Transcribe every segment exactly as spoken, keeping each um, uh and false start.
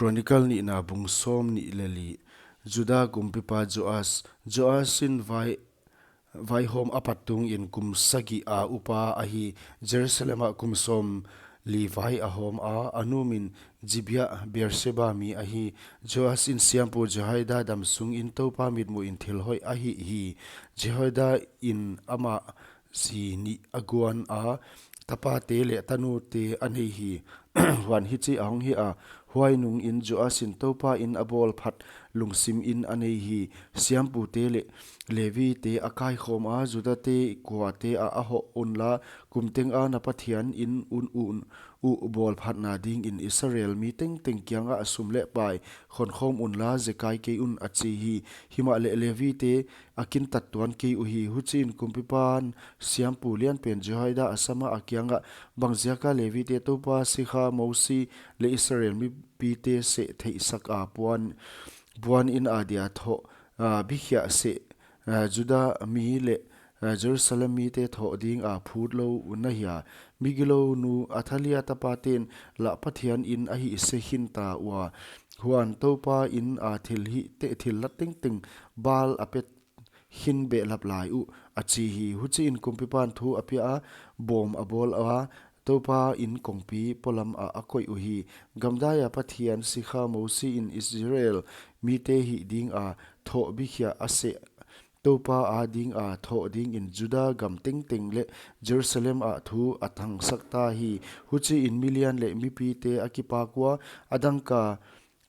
Chronicle nihna bung sawmnih leh li. Juda kumpipa Joas. Joas in vai, vaihawm a pat tungin kum sagih a upa ahi. Jerusalem ah kum sawmli vai a hawm a, a nu min Zibia, Beersheba mi ahi. Joas in siampu Jehoiada dam sungin Toupa mitmuhin thil hoih a hih hi. Jehoiada in amah zi nih a guan a, tapate leh tanute a nei hi. Huan hichi a hong hi a, huai nungin Joas in Toupa in a bawl phat lungsim in a nei hi. Siampute leh Levite a kaikhawm a, Judate kuate ah a hoh unla, kum teng a na Pathian in un un uh bawl phatna dingin Israel mi tengteng kiangah sum leh pai khonkhawm unla, zekai kei un, a chi hi. Himahleh Levite a kintat tuan kei uhi. Huchiin kumpipan siampu lianpen Jehoiada a sam a, a kiangah, bangziaka Levite Toupa sikha Mosi leh Israel mipite seh theihsak a puan, puan in a dia thoh, a, bikhiah seh, a, Juda mi leh, a, Jerusalem mite thoh ding a phut lou na hia? Migilounu Athalia tapaten lah Pathian in a hih se khin ta ua, huan Toupa in a thil hih te, thillat tengteng Baal a pet khin behlap lai uh, a chi hi. Huchiin kumpipan thu a pia a, bawm a bawl a, Toupa in kongpi polam ah a koih uhi. Gamdai a Pathian sikha Mosi in Israel mite hih ding a thoh bikhiah a seh Toupa a ding a thoh dingin Juda gam tengteng leh Jerusalem ah thu a thangsak ta hi. Huchiin milian leh mipite a kipak ua, a dangka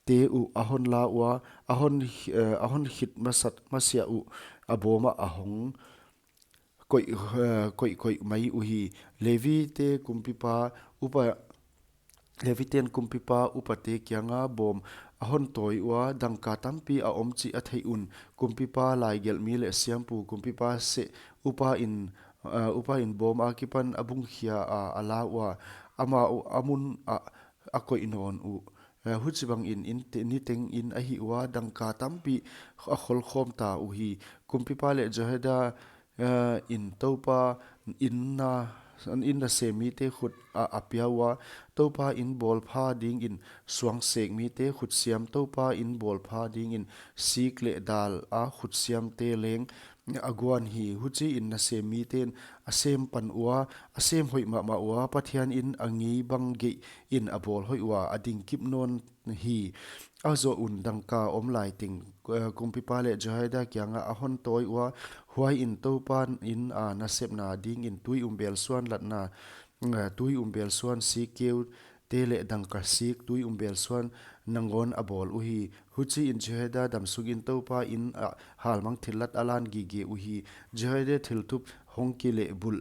te uh a hon la ua, a hon, eh, a hon khit masat masiah uh a bawm ah a hong koih, eh, koih, koih mai uhi. Levite kumpipa upa, Leviten kumpipa upate kianga bawm a hon tawi ua, dangka tampi a om chih a theih un, kumpipa laigelhmi leh siampu kumpipa seh upa in, eh, upa in bawm akipan a bungkhia a, a la ua, amau a mun ah a koih nawn uh. Eh, huchibangin in te, niteng in a hih ua, dangka tampi a kholkhawm ta uhi. Kumpipa leh Jehoiada, eh, in Toupa in na, in nasem mite khut ah a pia ua, Toupa in bawlpha dingin suangsek mite khutsiam, Toupa in bawlpha dingin sik leh dal a khutsiamte leng a guan hi. Huchiin nasem miten a sem pan ua, a sem hoih mahmah ua, Pathian in a ngei bang geihin a bawl hoih ua, a dingkip nawn hi. A zoh un, dangka om lai teng, eh, kumpipa leh Jehoiada kiangah a hon tawi ua, huaiin Toupa in a nasepna dingin tui umbelsuan latna, eh, tui umbelsuan sik keute leh dangka sik tui umbelsuan nangawn a bawl uhi. Huchiin Jehoiada dam sungin Toupa in ah halmang thillat a lan gige uhi. Jehoiada thiltup hong kilehbulh.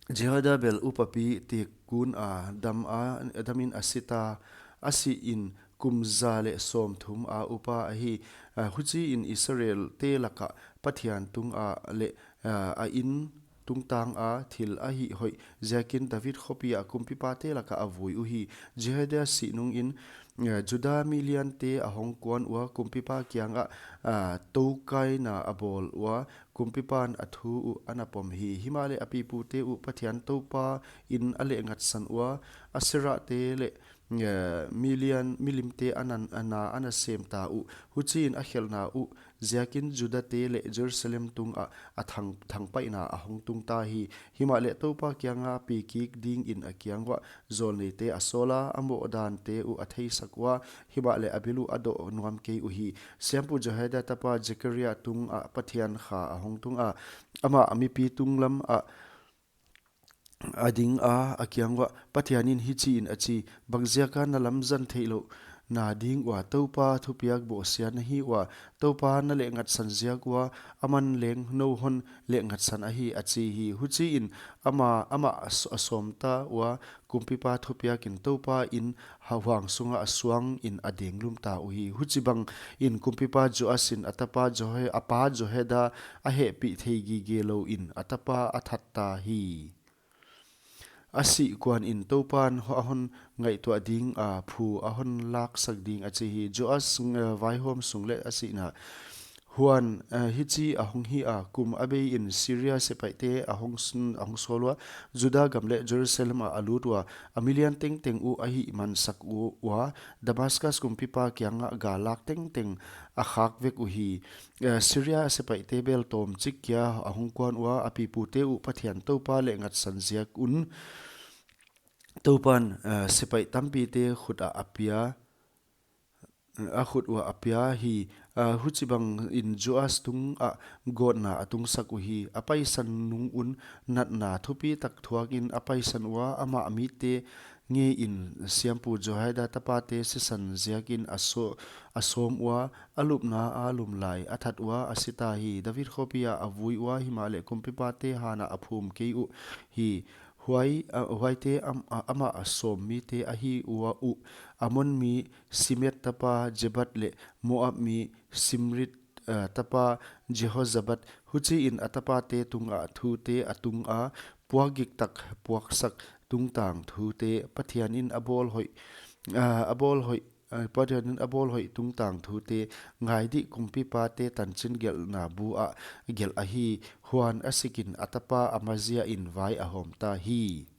Jehoiada bel upapi tekun a dam a, damin a si ta, a sihin kum za leh sawmthum a upa ahi. Ah, huchiin Israelte lakah Pathian tungah leh, ah, a in tungtang a thil a hih hoih ziakin David khopi ah kumpipate lakah a vui uhi. Jehoiada sih nungin, eh, Juda miliante a hong kuan ua, kumpipa kiangah, ah, toukaina a bawl ua, kumpipan a thu uh a na pom hi. Himahleh a pipute uh Pathian Toupa in a lehngatsan ua, Aserate leh, eh, milian, milimte a nan, a na, a na sem ta uh. Huchiin a khelhna uh ziakin Judate leh Jerusalem tungah a thang, thangpaihna a hong tung ta hi. Himahleh Toupa kianga pi kik dingin a kiang uah zawlneite a sawl a, a mohdan te uh a theisak ua, himahleh a bil uh a doh nuam kei uhi. Siampu Jehoiada tapa Zekaria tungah Pathian kha a hong tung a, amah a mipi tunglam ah a ding a, a kiang uah, Pathian in hichiin a chi, bangziaka na lamzang theihlouhna ding ua Toupa thupiak bawhsiat na hi ua, Toupa na lehngatsan ziak ua, aman leng nou hon lehngatsan ahi, a chi hi. Huchiin ama, amah a s-, a sawm ta ua, kumpipa thupiakin Toupa in huang sungah a suangin a denglum ta uhi. Huchibangin kumpipa Joas in a tapa Jehoia-, a pa Jehoiada a hehpih thei gige louin a tapa a that ta hi. A sih kuanin Toupan ho-, a hon ngaihtuah ding a, phu a hon laksak ding a chi hi. Joas, eh, vaihawm sung leh a sihna. Huan, eh, hichi a hong hi a, kum a bei in Syria sepaihte a hong sun, a hong sawl ua, Juda gam leh Jerusalem ah a lut ua, a milian tengteng uh a hihmansak uh ua, Damascus kumpipa kiangah gal lak tengteng a khak vek uhi. Eh, Syria sepaihte bel tawmchik kia a hong kuan ua, a pipute uh Pathian Toupa leh ngatsan ziak un Toupan, eh, sepaih tampite khut ah a pia, a khut uah a pia hi. Ah, huchibang in Joas tungah gawtna a tungsak uhi. A paisan nung un natna thupitak thuakin a paisan ua, amah mite ngei in siampu Jehoiada tapate sisan ziakin a so-, a sawm ua, a lupna a lum lai a that ua a sita hi. David khopi ah a vui ua, himahleh kumpipate hanah a phum kei uhi. Huai, ah, huaite am-, ah, amah a sawm mite ahi ua uh, Ammon mi Shimeath tapa Jabhath leh Moab mi Simri, ah, tapa Jehozabad. Huchiin a tapate tungah thute a tunga, puakgik tak puaksak tungtang thute, Pathian in a bawl hoih, ah, a bawl hoih, ah, Pathian in a bawl hoih tungtang thute, ngai dih, kumpipate tanchin gelhna bu ah gelh ahi. Huan a sikin a tapa Amazia in vai a hawmta hi.